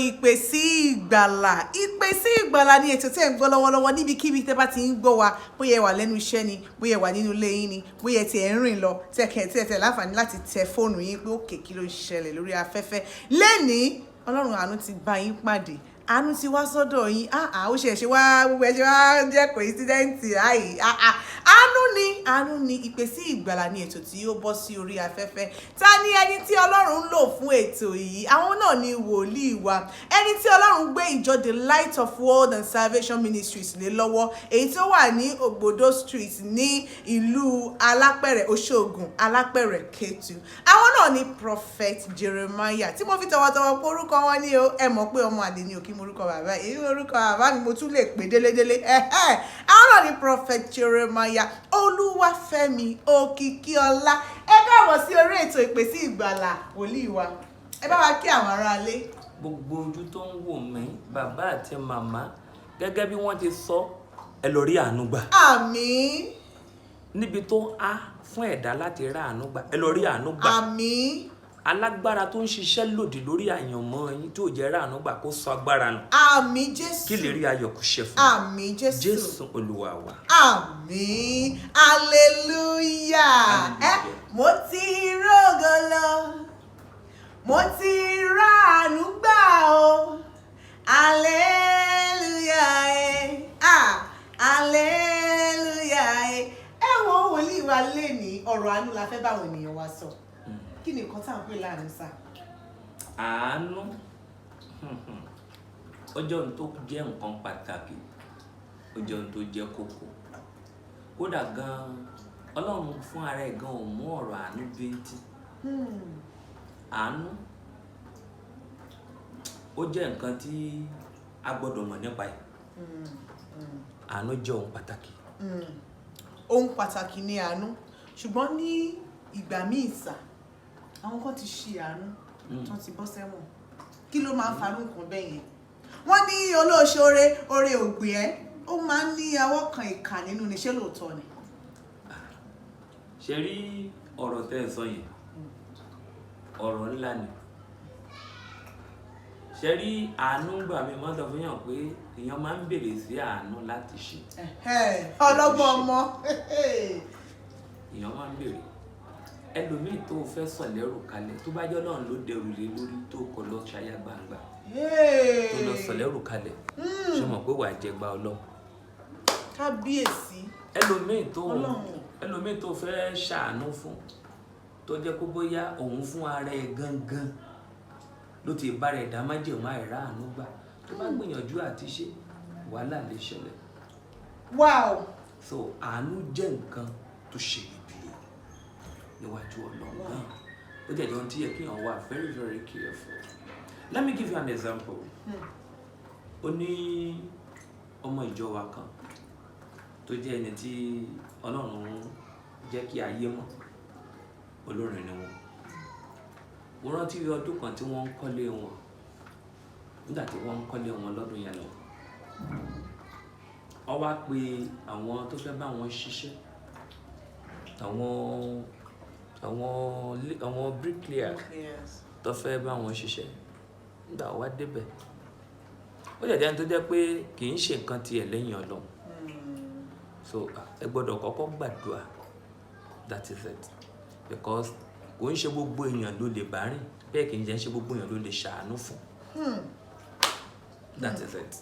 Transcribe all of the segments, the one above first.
Ìpè sí Ìgbàlà. Ìpè sí Ìgbàlà ní ètò tẹ́ ń gbọ́ lọ́wọ́lọ́wọ́. Níbikíbi tẹ́ bá ti ń gbọ́ wa, bóyá ẹ wà lẹ́nu iṣẹ́ ni, bóyá ẹ wà nínú ilé yín ni, bóyá ẹ ti ẹ̀ ń rìn lọ, tẹ́kẹ̀ tẹ́tẹ̀ láǹfààní láti tẹ fóònù yín pé òkè, kí ló ń ṣẹlẹ̀ lórí afẹ́fẹ́ lẹ́nìí? Ọlọ́run àánú ti bá yín pàdé, àánú ti wá sọ́dọ̀ yín. Áà, ó ṣe ṣe wá, gbogbo ẹ ṣe wá jẹ́ coincidence ayi. Àánú ni, àánú ni. Ìpè sí Ìgbàlà ní ètò tí ó bọ́ sí orí afẹ́fẹ́. Ta ni ẹni tí Ọlọ́run ń lò fún ètò yìí? Àwọn náà ni wòlíì wa, ẹni tí Ọlọ́run gbé ìjọ The Light of World and Salvation Ministries lé lọ́wọ́, èyí tí ó wà ní Ògbódò Street ní ìlú Alápẹ̀rẹ̀, Òṣogùn Alápẹ̀rẹ̀, Kétu. Àwọn náà ni Prophet Jeremiah, tí mo fi tọwọ́tọwọ́ pé orúkọ wọn ní o. Ẹ mọ̀ pé ọmọ àlè ni ò kí mo orúkọ bàbá èyí, orúkọ bàbá mi mo tún lè pè délédélé. Àwọn náà ni Prophet Jeremiah Olúwafẹ́mi Òkìkíọlá. Ẹ káàbọ̀ sí orí ètò Ìpè sí Ìgbàlà, wòlíì wa. Ẹ bá wa kí àwọn aráalé. Gbogbo ojú tó ń wò mí, bàbá àti màmá, gẹ́gẹ́ bí wọ́n ti sọ, ẹ lọ rí àánú gbà. Àmín. Níbi tó há fún ẹ̀dá láti rí àánú gbà, ẹ lọ rí àánú gbà. Àmín. Alágbára tó ń ṣiṣẹ́ lòdì lórí àyànmọ́ yín tó jẹ́ rí àánú gbà, kó sọ agbára nù. Àmín, Jésù. Kí lè rí ayọ̀ kó ṣe fún yín. Àmín, Jésù. Jésù Olúwa wa. Àmín, hallelujah. Ẹ mo ti rógo lọ, mo ti ráàánú gbà o. Hallelujah, ẹ ah, hallelujah. Ẹ wo, wòlíì wa, lè ní ọ̀rọ̀ àánú la fẹ́ báwọn ènìyàn wa sọ. Kí ni nǹkan tá à ń pè láàánú sá? Àánú, ó jẹ́ ohun tó jẹ́ nǹkan pàtàkì, ó jẹ́ ohun tó jẹ́ kókó. Kódà gan-an, Ọlọ́run fún ara ẹ̀ gan ò mú ọ̀rọ̀ àánú bíntín. Àánú, ó jẹ́ nǹkan tí a gbọ́dọ̀ mọ̀ nípa ẹ̀. Àánú jẹ́ ohun pàtàkì. Ohun pàtàkì ni àánú, ṣùgbọ́n ní ìgbà míì sà, àwọn kan ti ṣe àánú tó ti bọ́ sẹ́wọ̀n. Kí ló máa ń farú nǹkan bẹ́ẹ̀ yẹn? Wọ́n ní olóṣoore oore ògbìn ẹ́, ó máa ń ní ọwọ́ kan ìkà nínú ni. Ṣé lóòótọ́ ni? Ṣe rí ọ̀rọ̀ tẹ́ ẹ sọ yẹn, ọ̀rọ̀ ńlá ni. Ṣe rí àánú gbà mí mọ́ sọ fún yàn pé èèyàn máa ń bèrè sí àánú láti ṣe. Ọlọ́gbọ́n ọmọ. Èèyàn máa ń bèrè. Ẹlòmíì tó fẹ́ sọ̀ lẹ́rù kalẹ̀, tó bá jẹ́ Ọlọ́run ló dẹrù lé lórí, tó kọ lọ ṣayá gbangba, tó lọ sọ̀ lẹ́rù kalẹ̀, ṣe mọ̀ pé wàá jẹ gba Ọlọ́run? Kábíyèsí. Ẹlòmíì tó Ọlọ́run. Ẹlòmíì tó fẹ́ ṣàánú fún, tó jẹ́ kó bóyá òun fún ara ẹ̀ gangan ló ti bára ẹ̀ dá májèmọ́ àìráàánú gbà, tó bá gbìyànjú àti ṣe, wàhálà lè ṣẹlẹ̀. So àánú jẹ́ nǹkan tó ṣe iyebíye níwájú Ọlọ́run gan. Ó jẹ́ ohun tí yẹ kí èèyàn wà very very careful. Let me give you an example. Ó ní ọmọ ìjọ wa kan tó jẹ́ ẹni tí Ọlọ́run jẹ́ kí ayé mọ̀, olórin ni wọ́n. Mo rántí ọdún kan tí wọ́n ń kọ́lé wọn. Nígbà tí wọ́n ń kọ́lé wọn lọ́dún yẹn lọ, wọ́n wá pe àwọn tó fẹ́ bá wọn ṣiṣẹ́, àwọn bricklayer tó fẹ́ bá wọn ṣiṣẹ́. Nígbà wá débẹ̀, ó jẹ́ ẹni tó jẹ́ pé kì í ṣe nǹkan tiẹ̀ lẹ́yìn Ọlọ́run. So ẹ gbọ́dọ̀ kọ́kọ́ gbàdúrà. That is it, because kò ń ṣe gbogbo èèyàn ló lè bá rìn bẹ́ẹ̀, kì í jẹ́ ṣe gbogbo èèyàn ló lè ṣàánú fún. That is it.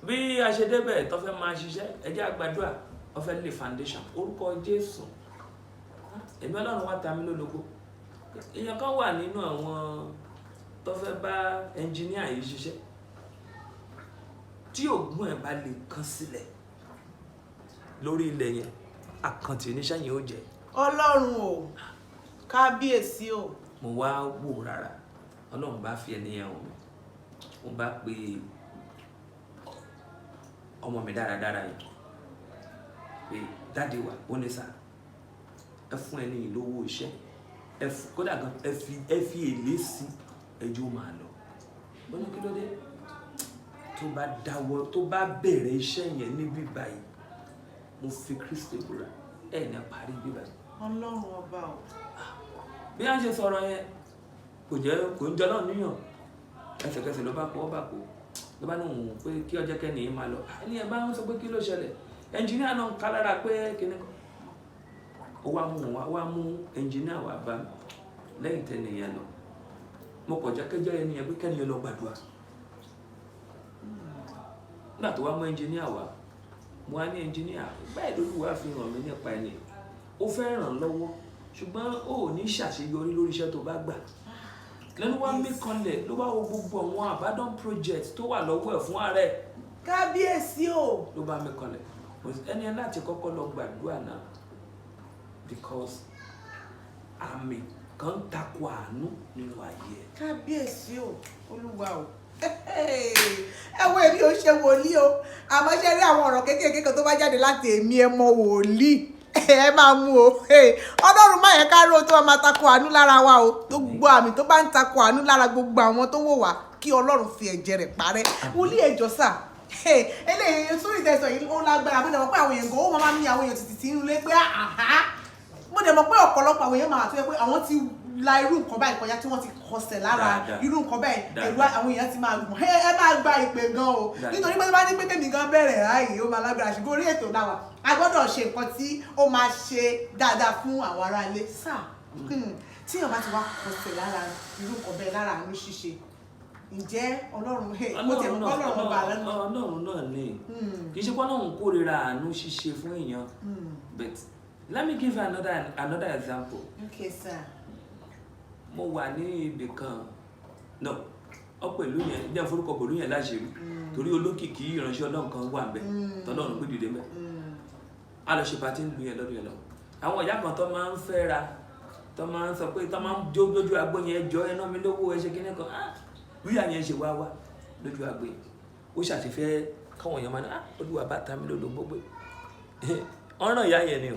Bí a ṣe débẹ̀ tó fẹ́ máa ṣiṣẹ́, ẹ jẹ́ á gbàdúrà. Wọ́n fẹ́ lay foundation. Orúkọ Jésù, èmi Ọlọ́run wá ta mí lólobó, èèyàn kan wà nínú àwọn tó fẹ́ bá ẹnjìníà yìí ṣiṣẹ́, tí ògùn ẹ̀ bá lè kán sílẹ̀ lórí ilẹ̀ yẹn, àkàntì oníṣẹ́ yẹn ó jẹ́. Ọlọ́run o, kábíyèsí o. Mo wá wò rárá, Ọlọ́run bá fi ẹni yẹn hàn mí. Mo bá pe ọmọ mi dáradára yìí pé, "Daddy wa." Ó ní, "Sir, ẹ fún ẹni yìí lówó iṣẹ́, ẹ fún kódà gan, ẹ fi èlé sí, ẹjọ́ máa lọ." Ó ní, "Kí ló dé?" Tó bá dáwọ́, tó bá bẹ̀rẹ̀ iṣẹ́ yẹn níbí báyìí, mo fi Kristi búra, ẹ̀ ní parí bí báyìí. Ọlọ́run ọba o. Bí wọ́n ṣe sọ̀rọ̀ yẹn, kò jẹ́ kò ń jọ náà níyàn. Ẹsẹ̀kẹsẹ̀ ló bá kó ọba kó, ló bá ní òun pé kí ọjọ́ kẹ́ni yìí máa lọ. Ẹni ẹ bá ń sọ pé kí ló ṣẹlẹ̀, ẹnjìníà náà ń ká lára pé kíní kan. Ó wá mú wá, wá mú ẹnjìníà wá bá mi lẹ́yìn tẹ́ni yẹn lọ. Mo kọ̀ jẹ́ kẹjọ́ ẹni yẹn pé kẹ́ni yẹn lọ gbàdúrà. Nígbà tó wá mú ẹnjìníà wá, mo wá ní, "Ẹnjìníà, báyìí lÓlúwa fi hàn mí nípa ẹni ó fẹ́ ràn lọ́wọ́, ṣùgbọ́n ó ò ní ṣàṣeyọrí lórí iṣẹ́ tó bá gbà." Lẹ́nu wá mí kanlẹ̀, ló bá wo gbogbo àwọn abandon project tó wà lọ́wọ́ ẹ̀ fún ààrẹ. Kábíyèsí o. Ló bá mí kanlẹ̀. Ẹni ẹ láti kọ́kọ́ lọ gbàdúrà náà, because àmì kan ń takò àánú nínú ayé ẹ. Kábíyèsí o, Olúwa o. Ẹ wo, èmi ò ṣe wòlíì o, àmọ́ ṣe rí àwọn ọ̀rọ̀ kéékèèké kan tó bá jáde láti èmi, ẹ mọ wòlíì, ẹ máa mú o. Ọlọ́run má yẹ ká ró tó máa takò àánú lára wa o. Gbogbo àmì tó bá ń takò àánú lára gbogbo àwọn tó wò wá, kí Ọlọ́run fi ẹ̀jẹ̀ rẹ̀ parẹ́. Wòlíì, ẹjọ́ sà, eléyìí sórí ìtẹ̀sọ̀ yìí, ó lágbára. Mo dẹ̀ mọ̀ pé àwọn èèyàn gan, ó máa ń ní àwọn èèyàn títí tí ń lé pé àhá. Mo dẹ̀ mọ̀ pé ọ̀pọ̀lọpọ̀ àwọn èèyàn máa tó yẹ pé àwọn ti la irú nǹkan báyìí kọjá, tí wọ́n ti kọsẹ̀ lára irú nǹkan báyìí. Ẹ̀rù àwọn èèyàn ti máa gbọ̀n. Ẹ máa gba ìpè gan o, nítorí pé tó bá ní pé tèmi gan bẹ̀rẹ̀ ráàyè, ó máa lágbára. Ṣùgbọ́n orí ètò náà wà, a gbọ́dọ̀ ṣe nǹkan tí ó máa ṣe dáadáa fún àwọn ará ilé sáà. Tí èèyàn bá ti wá kọsẹ̀ lára irú nǹkan bẹ́ẹ̀ lára àánú ṣíṣe, ǹjẹ́ Ọlọ́run, mo tiẹ̀ mọ̀ pé Ọlọ́run ọba lẹ́nu. Ọlọ́run náà ni. Kì í ṣe pé Ọlọ́run kórìíra àánú ṣíṣe fún èèyàn, but let me give you another example. Okay, sir. Mo wà ní ibì kan no ọ pẹ̀lú yẹn, jẹ́ forúkọ pẹ̀lú yẹn láṣìírí, torí olókìkí ìránṣẹ́ Ọlọ́run kan wà ńbẹ̀ tọ́lọ́run gbé dìde ńbẹ̀. A lọ ṣe party ń lu yẹn lọ́dún yẹn lọ. Àwọn ìyá kan tó máa ń fẹ́ ra, tó máa ń sọ pé tó máa ń jó lójú agbo yẹn, "Jọ, ẹ ná mi lówó, ẹ ṣe kíní kan." Ah, bí ìyá yẹn ṣe wá wá lójú agbo yẹn, ó ṣàṣefẹ́ káwọn èèyàn máa ní, "Ah, Olúwa bá ta mí lólobó pé ọ̀ràn ìyá yẹn ni o."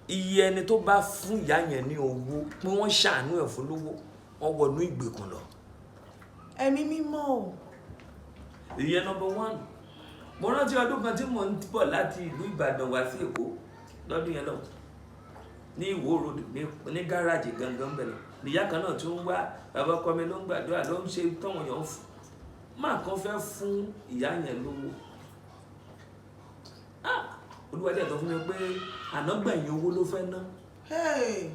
Iye ẹni tó bá fún ìyá yẹn ní owó pé wọ́n ṣàánú ẹ̀ fún lówó, wọ́n wọnú ìgbèkùn lọ. Ẹ̀mí Mímọ́ o. Ìyẹn number one. Mo rántí ọdún kan tí mò ń bọ̀ láti ìlú Ìbàdàn wá sí Èkó lọ́dún yẹn lọ, ní Ìwó Road, ní gáràjì gangan bẹ̀rẹ̀, níyà kan náà tún wá. Bàbá ọkọ mi ló ń gbàdúrà, ló ń ṣe tọ́wọ̀n yàn fún máa kan fẹ́ fún ìyá yẹn lówó. Ah, Olúwa dẹ̀ sọ fún mi pé ànágbẹ̀yìn owó ló fẹ́ ná Hey.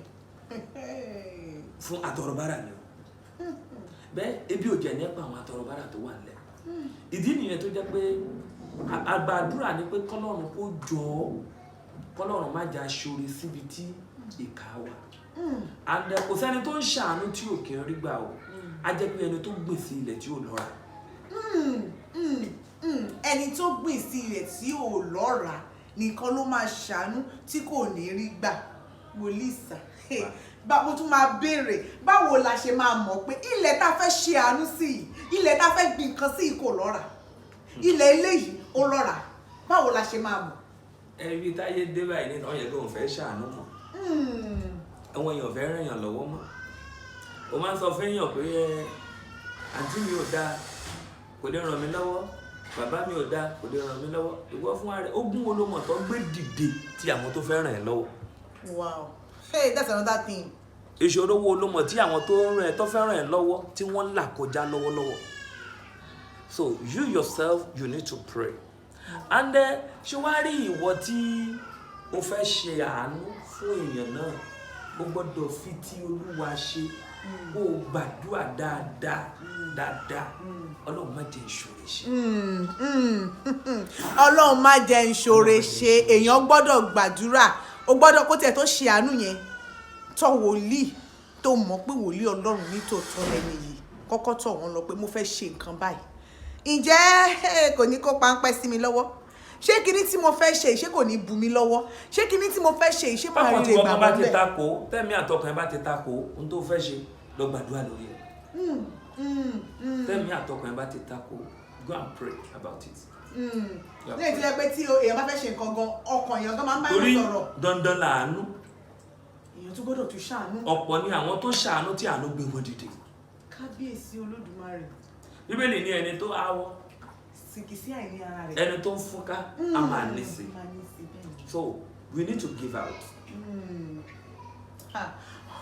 Hey. fún atọrọbárà ni o. Bẹ́ẹ̀ ebi ò jẹ́ nípa àwọn atọrọbárà tó wà nílẹ̀. Ìdí nìyẹn tó jẹ́ pé àgbàdúrà ni pé kọ́lọ́run kó jọ ọ́, kọ́lọ́run má jà ṣoore síbi tí ìkà wà. And kò sẹ́ni tó ń ṣàánú tí ò kí ń rí gbà o. Á jẹ́ pé ẹni tó gbìn sí ilẹ̀ tí ò lọ́ra. Ẹni tó gbìn sí ilẹ̀ tí ò lọ́ra nìkan ló máa ṣàánú tí kò ní rí gbà. Wòlíì sà, bá mo tún máa béèrè, báwo la ṣe máa mọ̀ pé ilẹ̀ tá a fẹ́ ṣe àánú sí yìí, ilẹ̀ tá a fẹ́ gbìn nǹkan sí yìí kò lọ́ra, ilẹ̀ eléyìí ó lọ́ra? Báwo la ṣe máa mọ̀? Ẹbí táyé dé báyìí ní àwọn yẹn kò fẹ́ ṣàánú mọ́. Àwọn èèyàn fẹ́ ràn yàn lọ́wọ́ mọ́. O máa ń sọ fún èèyàn pé, "Ẹ, àǹtí mi ò dáa, kò lè ràn mí lọ́wọ́. Bàbá mi ò dáa, kò lè ràn mí lọ́wọ́." Ìwọ fún ara rẹ, ogún wo ló mọ̀ tó gbé dìde tí àwọn tó fẹ́ ràn ẹ́ lọ́wọ́? Wow, hey, that's another thing. Ìṣòro wo ló mọ̀ tí àwọn tó ń ràn ẹ́, tó fẹ́ ràn ẹ́ lọ́wọ́, tí wọ́n ń là kọjá lọ́wọ́lọ́wọ́? So you yourself, you need to pray. And then, ṣé wàá rí ìwọ tí o fẹ́ ṣe àánú fún èèyàn náà, o gbọ́dọ̀ fi tí Olúwa ṣe, kó o gbàdúrà dáadáa dáadáa, "Ọlọ́run má jẹ́ ìṣòro ṣe." Ọlọ́run má jẹ́ ń ṣoore ṣe. Èèyàn gbọ́dọ̀ gbàdúrà, o gbọ́dọ̀ kó tiẹ̀ tó ṣe àánú yẹn, tọ̀ wòlíì tó mọ̀ pé wòlíì Ọlọ́run ní tòótọ́ lẹ́ni yìí. Kọ́kọ́ tọ̀ wọ́n lọ pé, "Mo fẹ́ ṣe nǹkan báyìí, ǹjẹ́ kò ní kó páńpẹ́ sí mi lọ́wọ́? Ṣé kinní tí mo fẹ́ ṣe, ṣé kò ní bu mi lọ́wọ́? Ṣé kinní tí mo fẹ́ ṣe, ṣé máa Bákan rí tí rè wọ́n gbà bá mọ́ ti bẹ́ẹ̀?" takò, tẹ́mi àtọkàn ẹ bá ti takò ohun tó fẹ́ ṣe, lọ gbàdúrà lórí ẹ̀. Tẹ́mi àtọkàn ẹ bá ti takò, go and pray about it. Ní èyí tó yẹ pé tí èèyàn bá fẹ́ ṣe nǹkan gan, ọkàn èèyàn gan máa ń bá Torí yàn sọ̀rọ̀. dandan làánú. Èèyàn tún gbọ́dọ̀ tún ṣàánú. Ọ̀pọ̀ ni àwọn tó ṣàánú tí àánú gbé wọn dìde. Kábíyèsí Olódùmarè. Bíbélì ní ẹni tó awọ Sìnkì sí àìní ara rẹ̀. ẹni tó ń fúnká a máa ní sí. Máa ní sí, bẹ́ẹ̀ ni. So we need to give out. Ha.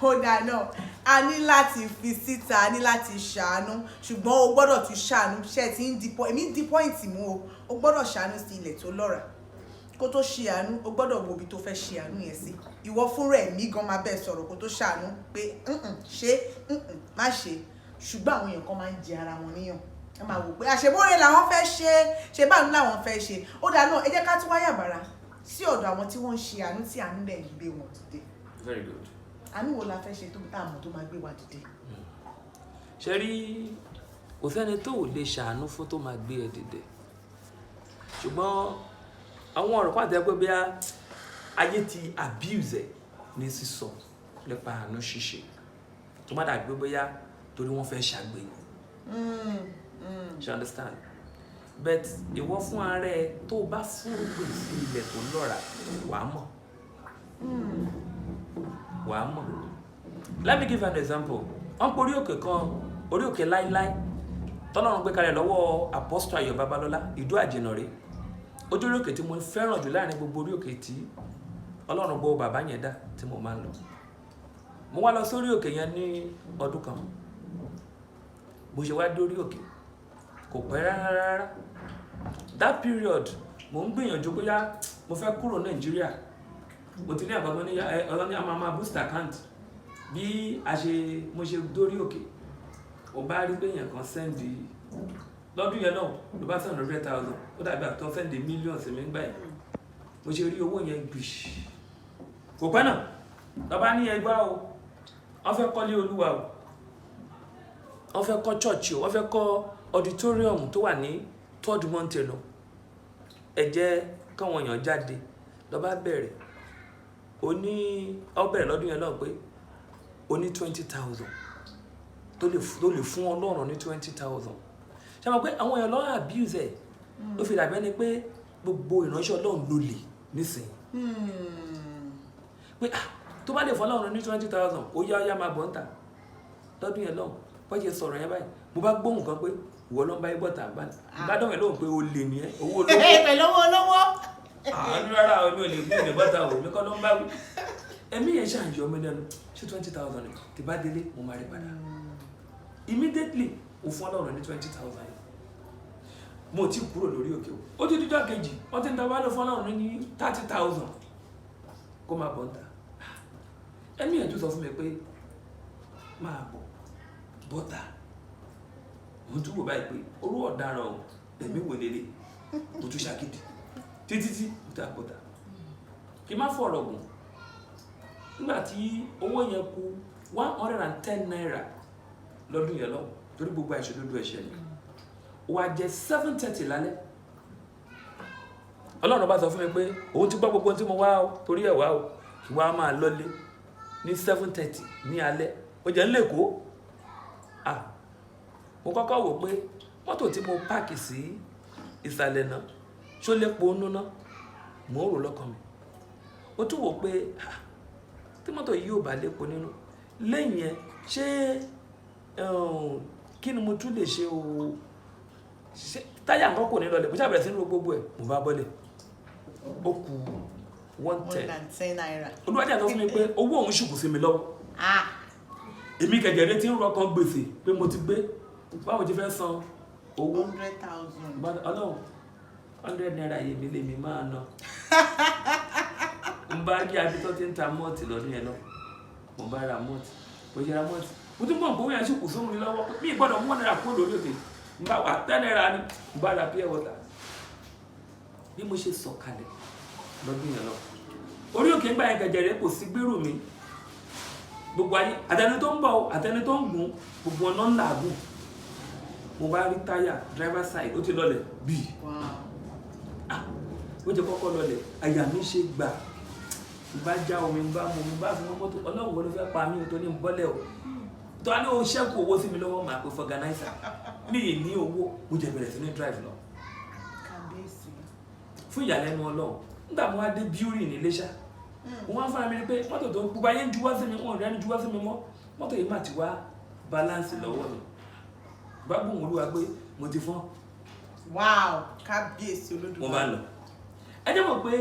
Ó dáa náà, a ní láti fi síta, a ní láti ṣàánú, ṣùgbọ́n o gbọ́dọ̀ tún ṣàánú. Ṣe ti ń di point, èmi ń di point mú o. O gbọ́dọ̀ ṣàánú sí ilẹ̀ tó lọ́ràá. Kó tó ṣe àánú, o gbọ́dọ̀ wo ibi tó fẹ́ ṣe àánú yẹn sí. Ìwọ fúnra ẹ̀mí gan máa bẹ́ẹ̀ sọ̀rọ̀ kó tó ṣàánú pé, ṣe, má ṣe." Ṣùgbọ́n àwọn èèyàn kan máa ń jẹ ara wọn níyàn, wọ́n máa wò pé àṣebóre làwọn fẹ́ ṣe, ṣe báwọn làwọn fẹ́ ṣe. Ó dáa náà, ẹ jẹ́ ká tún wáyà bàrà sí ọ̀dọ̀ àwọn tí wọ́n ń ṣe àánú, tí àánú dẹ̀ ń gbé wọn dìde. Very good. Àánú wo la fẹ́ ṣe tó tá a mọ̀ tó máa gbé wa dìde? Ṣe rí, kò sẹ́ni tó ò lè ṣàánú fún tó máa gbé ẹ dìde, ṣùgbọ́n àwọn ọ̀rọ̀ kan àti ẹ pé bí ayé ti abuse ẹ̀ ní sísọ nípa àánú ṣíṣe, tó má dàbí pé bóyá torí wọ́n fẹ́ ṣàgbéyìn. You understand? But ìwọ fún ara ẹ, tó o bá fúrúgbìn sí ilẹ̀ tó lọ́ra, wàá mọ̀, wàá mọ̀. Let me give you an example. Wọ́n pe orí òkè kan, orí òkè láíláí tọ́lọ́run gbé kalẹ̀ lọ́wọ́ Apostle Ayọ̀ Babalọ́lá, Ìdó Àjìnàrè. Ojú orí òkè tí mo fẹ́ràn jù láàrin gbogbo orí òkè tí Ọlọ́run gbọ́ bàbá yẹn dá tí mo máa ń lọ. Mo wá lọ sórí òkè yẹn ní ọdún kan. Bó ṣe wá dórí òkè, kò pẹ́ rárá rárá, that period mo ń gbìyànjú bóyá mo fẹ́ kúrò Nàìjíríà. Mo ti ní àgbàgbọ́ ní ọlọ́ní a máa máa boost account. Bí a ṣe mo ṣe dórí òkè, mo bá rí pé èèyàn kan send lọ́dún yẹn náà, ló bá send 100,000. Ó dàbí àtọ́ send millions mi gbà yẹn. Mo ṣe rí owó yẹn gbìṣ, kò pẹ́ náà lọ́ba ní ẹgbẹ́ o, wọ́n fẹ́ kọ́lé Olúwa o, wọ́n fẹ́ kọ́ church o, wọ́n fẹ́ kọ́ auditorium tó wà ní Third Mountain o, ẹ jẹ́ káwọn èèyàn jáde. Lọ́ba bẹ̀rẹ̀, ó ní ó bẹ̀rẹ̀ lọ́dún yẹn náà pé ó ní 20,000 tó lè fún Ọlọ́run ní 20,000. Ṣé mo pé àwọn èèyàn lọ́wọ́ abuse ẹ̀, ló fi dàbí ẹni pé gbogbo ìránṣẹ́ Ọlọ́run ló lè nísìnyí, pé ah, tó bá lè fún Ọlọ́run ní 20,000, ó yá yá, máa bọ̀ ń tà. Lọ́dún yẹn lọ́hùn, bọ́ ṣe sọ̀rọ̀ yẹn báyìí, mo bá gbóhùn kan pé ìwọ ló ń bá yín bọ̀tà bá bá dọ̀wẹ̀ lóhùn pé o lè ní ẹ owó olówó. Pẹ̀lú owó olówó. Àánú rárá o, mi ò lè gbé ìlẹ̀ bọ́tà o, mi kọ́ ló ń bá wí. Ẹ̀mí yẹn ṣáà ń yọ mí lẹ́nu, ṣé 20,000 ni tí bá délé mo máa rí padà? Immediately mo fún Ọlọ́run ní 20,000 yẹn, mo ti kúrò lórí òkè o. Ó ti díjọ́ kejì, wọ́n ti ń dábàá lọ fún Ọlọ́run ní 30,000 kó máa bọ̀ ń ta. Ẹ̀mí yẹn tún sọ fún mi pé máa bọ̀ bọ́tà. Mo tún wò báyìí pé orú ọ̀daràn o, ẹ̀mí wò lélẹ̀. Mo tún ṣàkídì títí tí mo ta bọ́tà. Kí n má fọ̀rọ̀ gùn, nígbà tí owó yẹn kù ₦110 lọ́dún yẹn lọ, torí gbogbo àìṣòdodo ẹ̀ṣẹ̀ ni, ó wá jẹ́ 7:30 lálẹ́, Ọlọ́run bá sọ fún mi pé òun ti gbọ́ gbogbo ohun tí mo wá o, torí ẹ̀ wá o, kí wọ́n á máa lọ́lé ní 7:30 ní alẹ́. Ó jẹ́ ńlẹ̀ kó. Ah, mo kọ́kọ́ wò pé mọ́tò tí mo park sí ìsàlẹ̀ náà, ṣó lè po núná? Mo ń rò lọ́kàn mi. Ó tún wò pé ah, tí mọ́tò yìí ò bá lépo nínú lẹ́yìn yẹn, ṣé kí ni mo tún lè ṣe o? Ṣé táyà nǹkan kò ní lọlẹ̀? Mo ṣàbẹ̀rẹ̀ sí ní ro gbogbo ẹ̀. Mo bá bọ́lẹ̀, ó kù 110. ₦110. Olúwàjà tó fún mi pé owó òun ṣùkú sí mi lọ́wọ́. Ah. Èmi kẹ̀kẹ́rẹ́ tí ń rọkàn gbèsè pé mo ti gbé, báwo ti fẹ́ san owó? 100,000. Ọlọ́run, ₦100 yìí mi lèmi máa ná. N bá rí abitọ́ tí ń ta malt lọ́dún yẹn lọ, mo bá ra malt. Mo ṣe ra malt, mo tún mọ̀ pé owó yẹn sì kù sóhun mi lọ́wọ́, pé mi gbọ́dọ̀ mú ₦1 kúrò lórí òkè. N bá wà ₦10 ni, n bá ra pure water. Bí mo ṣe sọ̀kalẹ̀ lọ́dún yẹn lọ orí òkè ńgbà yẹn, kẹ̀jẹ̀rẹ̀ kò sí gbèrú mi. Gbogbo ayé, àtẹni tó ń bọ̀ o, àtẹni tó ń gùn, gbogbo ọ̀nà ń làágùn. Mo bá rí táyà driver side, ó ti lọlẹ̀ bíi. Ah, ó ti kọ́kọ́ lọlẹ̀, àyà mi ṣe gbà. N bá já omi, n bá mu omi, n bá fi mọ́ mọ́tò. Ọlọ́run wo ló fẹ́ pa mí o tó ní n bọ́lẹ̀ o, tó a ní o ṣẹ́kù owó sí mi lọ́wọ́, màá pe vulcanizer mi ì ní owó. Mo jẹ bẹ̀rẹ̀ sí ní drive lọ. Kábíyèsí. Fún ìyàlẹ́nu Ọlọ́run, nígbà mo wá dé bíúrì ní Iléṣà, mo wá ń fara mi ni pé mọ́tò tó gbogbo ayé ń juwọ́ sí mi, wọn ò rí ẹni juwọ́ sí mi mọ́. Mọ́tò yìí mà ti wá balance lọ́wọ́ mi. Bá gbóhùn Olúwa pé mo ti fọ́n. Wow, kábíyèsí Olódùmarè. Mo bá lọ. Ẹ jẹ́ mọ̀ pé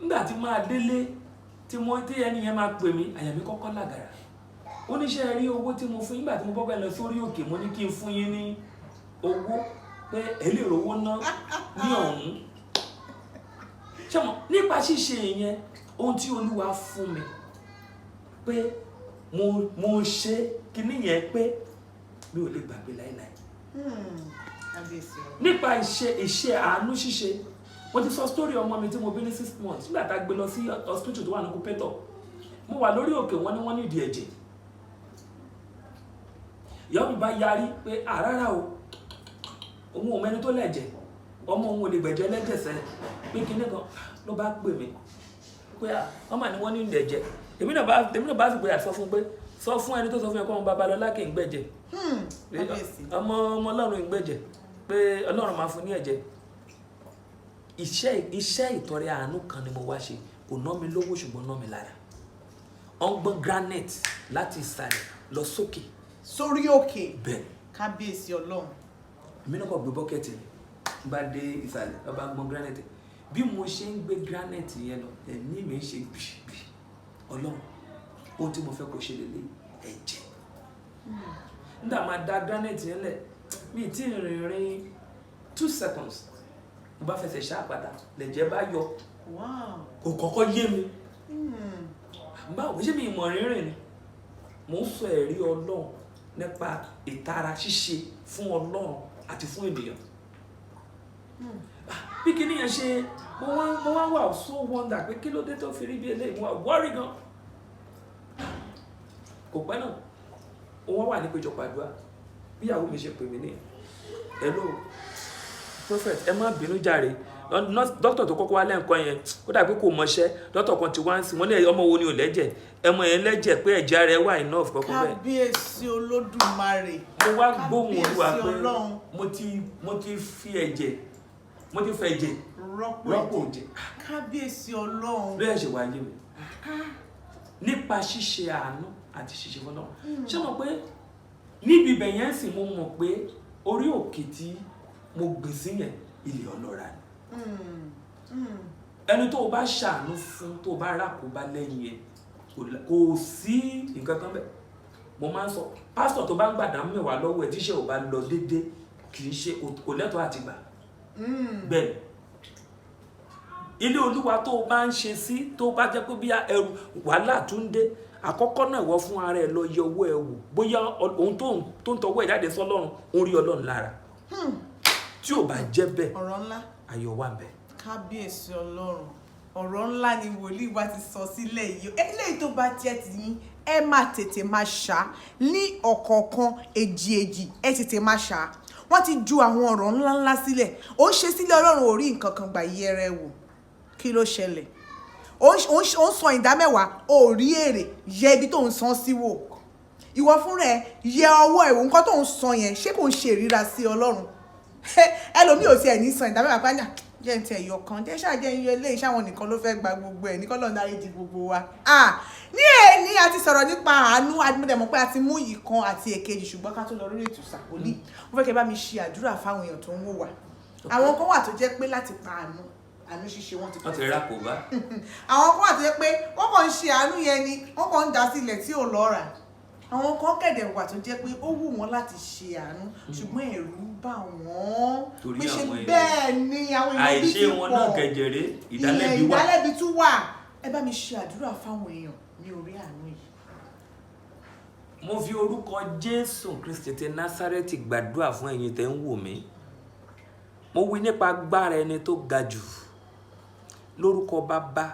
nígbà tí máa délé, tí mo tí ẹni yẹn máa pè mí, àyà mi kọ́kọ́ làgàrà. Ó ní ṣe rí owó tí mo fún yín nígbà tí mo bọ́ bẹ́ẹ̀ lọ sórí òkè, mo ní kí n fún yín ní owó pé ẹ lè rówó ná ní ọ̀hún. Ṣé mo nípa ṣíṣe ìyẹn, ohun tí Olúwa fún mi pé mo ṣe kíní yẹn pé mi ò lè gbàgbé láéláé. Kábíyèsí o. Nípa iṣẹ́ àánú ṣíṣe, mo ti sọ story ọmọ mi tí mo bí ní 6 months. Nígbà tá a gbé lọ sí hospital tó wà ní Kúpẹ́tọ̀, mo wà lórí òkè, wọn ní wọ́n nídìí ẹ̀jẹ̀. Ìyàwó mi bá yarí pé àrárá o, òun ò mẹni tó lẹ̀jẹ̀, ọmọ òun ò lè gbẹ̀jẹ̀ lẹ́jẹ̀ sẹ́, pé kinní kan. Ló bá pè mí pé wọ́n mà ní wọ́n ní ẹ̀jẹ̀. Èmi náà bá fi gbéra sọ fún pé sọ fún ẹni tó sọ fún ẹ kọ́ ọmọ Babalọ́lá kì í gbẹ̀jẹ̀. Kábíyèsí. Ọmọ ọmọ Ọlọ́run ń gbẹ̀jẹ̀, pé Ọlọ́run máa fún ní ẹ̀jẹ̀. Iṣẹ́ ìtọrẹ àánú kan ni mo wá ṣe. Kò ná mi lówó, ṣùgbọ́n ná mi lára. Ó ń gbọ́n granite láti ìsàlẹ̀ lọ sókè. Sórí òkè? Bẹ́ẹ̀. Kábíyèsí Ọlọ́run. Èmi náà kàn gbé bucket ni, n bá dé ìsàlẹ̀, lọ́ bá gbọ́n granite. Bí mo ṣe ń gbé granite yẹn lọ, ẹ̀mí mi ń ṣe gbìgbì, Ọlọ́run, ohun tí mo fẹ́ kó ṣe lélẹ̀, ẹ̀jẹ̀. Nígbà máa da granite yẹn lẹ̀, mi ì tí ì rìnrìn 2 seconds, mo bá fẹsẹ̀ ṣá àpáta, lẹ̀jẹ̀ bá yọ. Kò kọ́kọ́ yé mi. Báwo ṣé mi ìmọ̀ rírìn ni mò ń sọ ẹ̀rí Ọlọ́run nípa ìtara ṣíṣe fún Ọlọ́run àti fún ènìyàn. Bí kinní yẹn ṣe, mo wá wà so wonder pé kí ló dé tó fi rí bí eléyìí. Mo wà worry gan. Kò pẹ́ náà, ó wá wà ní péjọpọ̀ àdúrà. Bí ìyàwó mi ṣe pè mí nìyẹn, "Hello prophet, ẹ má bínú jàre. Dókítà tó kọ́kọ́ wá lẹ́ǹkan yẹn, ó dàbí kò mọṣẹ́. Dókítà kan ti wá ń sìn, wọ́n ní ọmọ wo ni ò lẹ́jẹ̀, ẹmọ yẹn lẹ́jẹ̀, pé ẹ̀jẹ̀ rẹ̀ wà enough kọ́kọ́ bẹ́ẹ̀." Kábíyèsí Olódùmarè. Mo wá gbóhùn Olúwa Kábíyèsí pé Ọlọ́run. mo ti fi ẹ̀jẹ̀, mo ti fẹ́ ẹ̀jẹ̀ rọ́pò rọ́pò ẹ̀jẹ̀. ẹ̀jẹ̀. Kábíyèsí Ọlọ́run. Lóyè ṣe wá yé mi nípa ṣíṣe àánú àti ṣíṣe fọlọ́run. Ṣé mo pé níbi ibẹ̀ yẹn sì, mo mọ̀ pé orí òkè tí mo gbìn sí yẹn, ilẹ̀ ọlọ́ra ni. Ẹni tó o bá ṣàánú fún, tó o bá rákòóbá lẹ́yìn ẹ̀, kò sí nǹkan kan bẹ́ẹ̀. Mo máa ń sọ, pásítọ̀ tó bá ń gbàdá mẹ́wàá lọ́wọ́ ẹ̀, tíṣẹ́ ò bá lọ déédé, kì í ṣe kò lẹ́tọ̀ọ́ àti gbà bẹ́ẹ̀. Ilé Olúwa tó o bá ń ṣe sí, tó bá jẹ́ pé bí ẹrù wàhálà tún dé, àkọ́kọ́ náà, ìwọ fún ara ẹ lọ yẹ owó ẹ wò, bóyá ohun tó ń tọwọ́ ẹ̀ jáde sọ́lọ́run ń rí Ọlọ́run lára. Tí ò bá jẹ́ bẹ́ẹ̀, Ọ̀rọ̀ ńlá. ayọ̀ wà bẹ́ẹ̀. Kábíyèsí Ọlọ́run, ọ̀rọ̀ ńlá ni wòlíì wa ti sọ sílẹ̀ yìí. Eléyìí tó bá jẹ́ ti yín, ẹ máa tètè máa ṣá ní ọ̀kọ̀ọ̀kan èjì èjì, ẹ tètè máa ṣá. Wọ́n ti ju àwọn ọ̀rọ̀ ńláńlá sílẹ̀. Ó ń ṣe sílẹ̀ Ọlọ́run, ò rí nǹkan kan gbà, yẹrẹ wò, kí ló ṣẹlẹ̀? Ó ń san ìdámẹ́wàá, ò rí èrè, yẹ ibi tó ń san sí wò. Ìwọ fúnra ẹ yẹ ọwọ́ ẹ̀ wò, nǹkan tó ń san yẹn, ṣé kò ń ṣe ìríra sí Ọlọ́run? Ẹlòmíì ò tiẹ̀ ní san ìdámẹ́wàá pàjá, jẹ́ ń tiẹ̀ yọ kan, jẹ́ ṣáà jẹ́ ń yọ eléyìí, ṣáwọn nìkan ló fẹ́ gba gbogbo ẹ̀ ní kọ́lọ́ dáríjì gbogbo wa. Ah, ní èní a ti sọ̀rọ̀ nípa àánú adúmọ̀dẹ̀mọ̀ pé a ti mú ìkan àti èkejì, ṣùgbọ́n ká tó lọ lórí ètò ìsàkólì, mo fẹ́ kẹ́ bá mi ṣe àdúrà fáwọn èèyàn tó ń wò wá. Àwọn kan wà tó jẹ́ pé láti pa àánú ṣíṣe, wọ́n ti Wọ́n ti rákòóbá. Àwọn kan wà tó jẹ́ pé wọ́n kàn ń ṣe àánú yẹn ni, wọ́n kàn ń dá sí ilẹ̀ tí ò lọ́ra. Àwọn kan kẹ̀dẹ̀ wà tó jẹ́ pé ó wù wọ́n láti ṣe àánú, ṣùgbọ́n ẹ̀rù ń bà wọ́n. Torí Pé ṣe àwọn èèyàn. Bẹ́ẹ̀ ni, àwọn èèyàn bí Àìṣe ti wọn pọ̀. náà kẹjẹrẹ, ìdálẹ́bi Ìyẹn wà. Ìdálẹ́bi tún wà. Ẹ bá mi ṣe àdúrà fáwọn èèyàn ní orí àánú yìí. Mo fi orúkọ Jésù Kristi ti Násárẹ́tì gbàdúrà fún ẹ̀yin tẹ́ ń wò mí. Mo wí nípa agbára ẹni tó ga jù, lórúkọ Bàbá,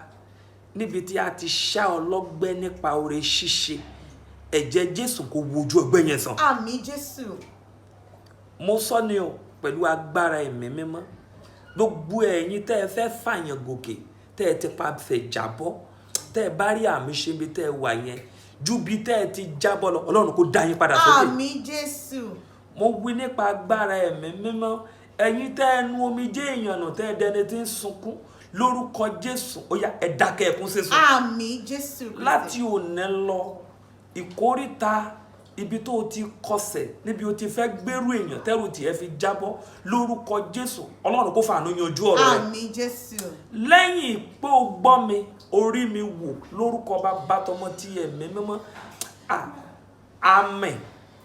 níbi tí a ti ṣá ọ lọ́gbẹ́ nípa oore ṣíṣe, ẹ̀jẹ̀ Jésù kò wojú ọgbẹ́ yẹn sàn. Àmín, Jésù. Mo sọ ni o, pẹ̀lú agbára Ẹ̀mí Mímọ́, gbogbo ẹ̀yin tẹ́ ẹ fẹ́ fàyàn gòkè, tẹ́ ẹ ti pàṣẹ jábọ́, tẹ́ ẹ bá rí àmì ṣe bí tẹ́ ẹ wà yẹn, ju bí tẹ́ ẹ ti jábọ́ lọ, Ọlọ́run kó dá yín padà sókè. Àmín, Jésù. Mo wí nípa agbára Ẹ̀mí Mímọ́, ẹ̀yin tẹ́ ẹ nu omijé èèyàn nù, tẹ́ ẹ dẹni tí ń sunkún, lórúkọ Jésù, ó yá, ẹ dákẹ́ ẹkún sísun. Àmín, Jésù Kristi. Láti òní lọ, ìkóríta ibi tó o ti kọsẹ̀, níbi o ti fẹ́ gbérù èèyàn tẹ́rù tiẹ̀ fi jábọ́, lórúkọ Jésù, Ọlọ́run kó fàánú yanjú ọ̀rọ̀ rẹ̀. Àmín, Jésù. Lẹ́yìn pé o gbọ́ mi, orí mi wò, lórúkọ Bàbá, tọmọ tí Ẹ̀mí Mímọ́. Ah, Àmín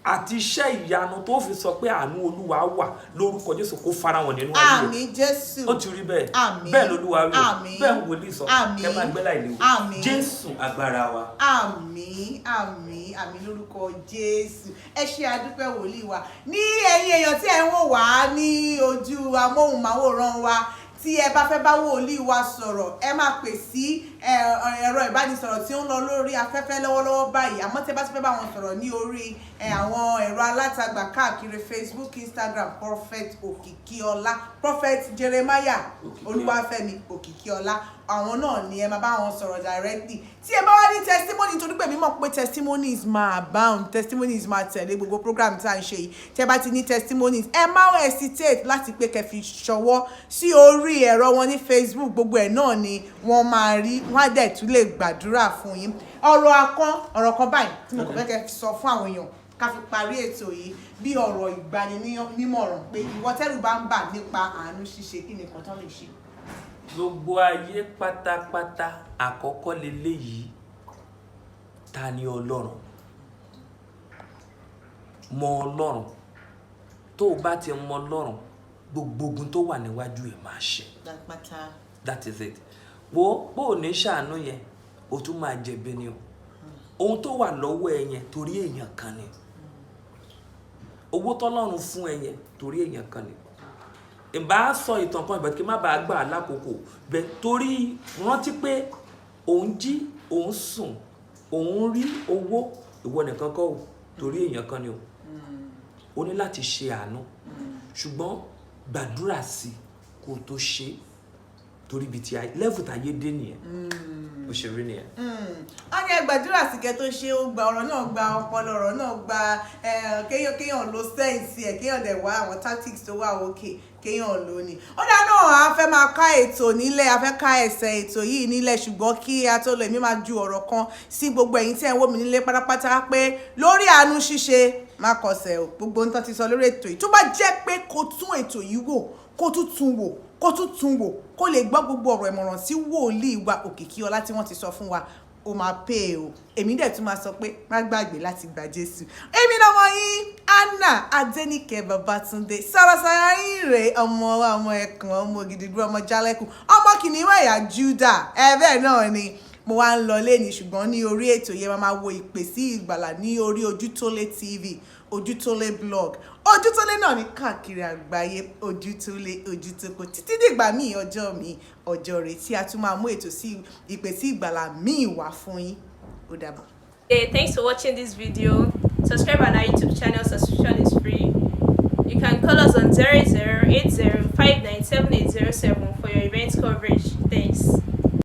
àti iṣẹ́ ìyanu tó fi sọ pé àánú Olúwa wà lórúkọ Jésù kó farahàn nínú ayé rẹ. Àmín, Jésù. Ó ti rí bẹ́ẹ̀. Àmín. Bẹ́ẹ̀ lolúwa wí o. Àmín. Bẹ́ẹ̀ ń wòlíì sọ. Àmín. Kẹ́ máa gbé láì léwu. Àmín. Jésù agbára wa. Àmín, àmín, àmín lórúkọ Jésù. Ẹ ṣe, àdúpẹ́, wòlíì wa. Ní ẹ̀yin èèyàn tí ẹ ń wò wá ní ojú amóhùnmáwòrán wa, tí ẹ bá fẹ́ bá wòlíì wa sọ̀rọ̀, ẹ máa pè sí ẹ̀rọ ìbánisọ̀rọ̀ tí ó ń lọ lórí afẹ́fẹ́ lọ́wọ́lọ́wọ́ báyìí. Àmọ́ tí ẹ bá ti fẹ́ bá wọn sọ̀rọ̀ ní orí àwọn ẹ̀rọ alátagbà káàkiri, Facebook, Instagram, Prophet Òkìkíọlá, Prophet Jeremiah Òkìkíọlá. Olúwafẹ́mi Òkìkíọlá, àwọn náà ni ẹ máa bá wọn sọ̀rọ̀ directly. Tí ẹ bá wá ní testimony, nítorí pé mi mọ̀ pé testimonies máa abound, testimonies máa tẹ̀lé gbogbo program tí a ń ṣe yìí, tí ẹ bá ti ní testimonies, ẹ má hesitate láti pé kẹ́ fi ṣọwọ́ sí orí ẹ̀rọ wọn ní Facebook. Gbogbo ẹ̀ náà ni wọ́n máa rí, wọ́n á dẹ̀ tún lè gbàdúrà fún yín. Ọ̀rọ̀ akán, ọ̀rọ̀ kan báyìí tí mo kàn fẹ́ kẹ́ sọ fún àwọn èèyàn ká fi parí ètò yìí, bí ọ̀rọ̀ ìgbaninímọ̀ràn, pé ìwọ tẹ́rù bá ń bà nípa àánú ṣíṣe, kí ni nǹkan tán lè ṣe? Gbogbo ayé pátápátá, àkọ́kọ́ leléyìí: ta ni Ọlọ́run? Mọ Ọlọ́run. Tó o bá ti mọ Ọlọ́run, gbogbo ogun tó wà níwájú ẹ̀ máa ṣe. Pátápátá. That is it. Wo bó o ní ṣàánú yẹn, o tún máa jẹ̀bi ni o. Ohun tó wà lọ́wọ́ ẹ yẹn, torí èèyàn kan ni. Owó tọ́lọ́run fún ẹ yẹn, torí èèyàn kan ni. Ìbá sọ ìtàn kan ìbá kí n má bàa gbà á lákòókò bẹ́ẹ̀, torí rántí pé òun jí, òun sùn, òun rí owó, ìwọ nìkan kọ́ o, torí èèyàn kan ni o. O ní láti ṣe àánú, ṣùgbọ́n gbàdúrà sí kó o tó ṣe é, torí ibi tí level táyé dé nìyẹn, bó ṣe rí nìyẹn. Wọ́n ní ẹ gbàdúrà sí kẹ́ tó ṣe. Ó gba ọ̀rọ̀ náà, gba ọpọlọ, ọ̀rọ̀ náà gba kéèyàn lo sense ẹ̀, kéèyàn dẹ̀ wá àwọn tactics tó wà òkè kéèyàn lò ní. Ó dáa náà, a fẹ́ máa ká ètò nílẹ̀, a fẹ́ ká ẹsẹ̀ ètò yìí nílẹ̀, ṣùgbọ́n kí a tó lọ, èmi máa ju ọ̀rọ̀ kan sí gbogbo ẹ̀yin tí ẹ̀ ń wò mí nílé pátápátá pé lórí àánú ṣíṣe, má kọsẹ̀ o. Gbogbo nǹkan ti sọ lórí ètò yìí, tó bá jẹ́ pé kó tún ètò yìí wò, kó tún tún wò, kó tún tún wò, kó lè gbọ́ gbogbo ọ̀rọ̀ ìmọ̀ràn tí wòlíì wa Òkìkíọlá tí wọ́n ti sọ fún wa, ó máa pè é o. Èmi dẹ̀ tún máa sọ pé má gbàgbé láti gba Jésù. Èmi lọ́mọ yín, Anna Adéníkẹ́ Babátúndé, sọ̀rọ̀sọ̀rọ̀ yín rèé, ọmọ wa, ọmọ ẹkùn, ọmọ gidigidi, ọmọ jálẹ̀kùn, ọmọ kìnìún ẹ̀yà Júdà. Ẹ bẹ́ẹ̀ náà ni mo wá ń lọ léni, ṣùgbọ́n ní orí ètò yẹn, máa wo Ìpè sí Ìgbàlà ní orí Ojútólé TV, Ojútólé blog, Ojútólé náà ní káàkiri àgbáyé, Ojútólé, Ojútókò. Títí dìgbà míì, ọjọ́ mi, ọjọ́ rẹ̀ tí a tún máa mú ètò sí Ìpè sí Ìgbàlà míì wá fún yín. Ó dàbọ̀. Hey, thanks for watching this video. Subscribe on our YouTube channel, subscription is free. You can call us on 0080 for your event coverage. Thanks.